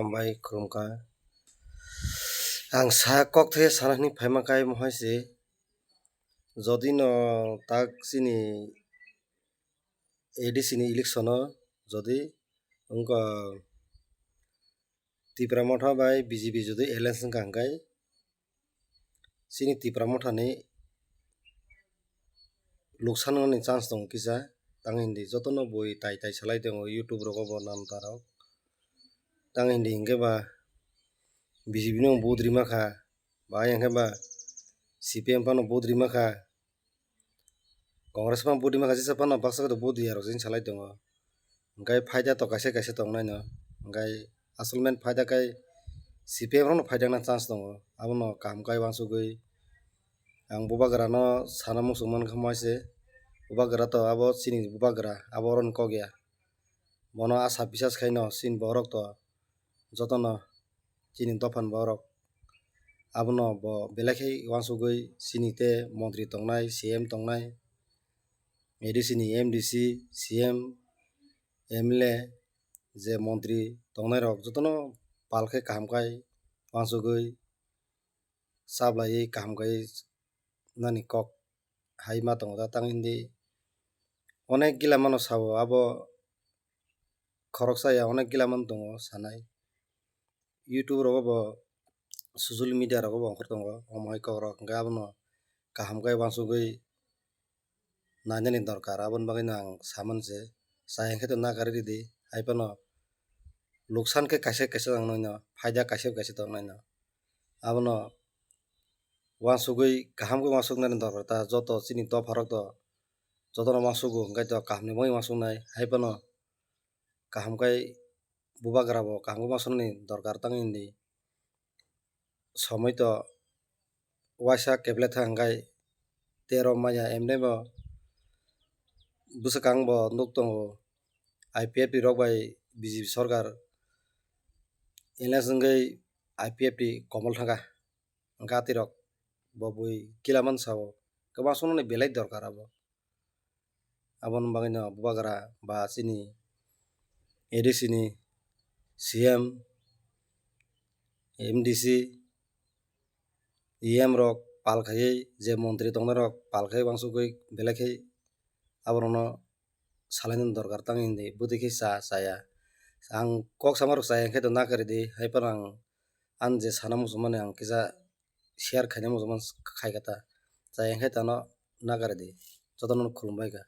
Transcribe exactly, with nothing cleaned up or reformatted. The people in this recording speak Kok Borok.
Hambai khulumkha. Ang sa kok the sana hwnwi phaima kai mohai se. Jodi no tak chini A D C ni election o jodi wngkha Tipra Motha bai B J P jodi alliance wngkha hwnkhe chini Tipra Motha ni luksan wngmani chance tongo kisa. Tang hindi jotono bui tai tai salai tongo YouTube rogo bo namta rok. Tang hindi hinkhe ba B J P no vote rima kha, ba hinkhe ba C P M phano vote rima kha, Congress phano vote rima kha, jesa phano baksa khe vote ya rok jin salai tongo. Hinkhe phaida to kaisa kaisa tong nai no, hinkhe asol main phaida khe C P M rok no phaida na chance tongo, abono kaham khe uansugwi ang bubagra no sana muchung mankha moi se, bubagra to abo chini bubagra, abo oro ni kok ya. Bono asa bisas khaino chini borok to jotono chini dophani borok abono bo belai khe uansugwi chini tei montri tongnai, C M tongnai, A D C ni M D C, C M, M L A je montri tongnai rok jotono pal khe kaham khai uansugwi chaplaiwi kaham khai nani kok hai ma tongo da tang hindi onek gila mano sabo abo khoroksa ya onek gila mano tongo sanai YouTube rogo bo social media rogo bo ongkhor tongo omo hai kok rok hinkhe abono kaham khe uansugwi nainani dorkar aboni bagwino ang samani se chaya hinkhe to nakari ridi hai phano luksan khe kaisa kaisa tongnai no phaida kaisa kaisa tongnai no abono uansugwi kaham khe uansuknani dorkar ta joto chini dopha rok to jotono uansugo hinkhe to kaham ni bagwi uansuknai hai phano kaham khai bubagra bo kaham khe uansuknani dorkar tang hindi somoi to waisa keple thang khai tero maya emne bo bwswkang bo nuk tongo I P F T rok bai B J P sorkar alliance wngwi I P F T komol thangkha. Gati rok bo bui kilaman sao kwbang songni belai dorkar abo. Aboni bagwino bubagra ba chini A D C ni C M, M D C, E M rok pal khaiwi je montri tongnai rok pal khai uansugwi belai khai aborokno salainani dorkar tang hindi bwtwi khe cha chaya. Ang kok sama rok chaya hinkhe to nakari di hai phano ang ani je sana muchungmani ang kisa share khaina muchungmani khai kha ta chaya hinkhe tano nakari di jotono khulumbai kha.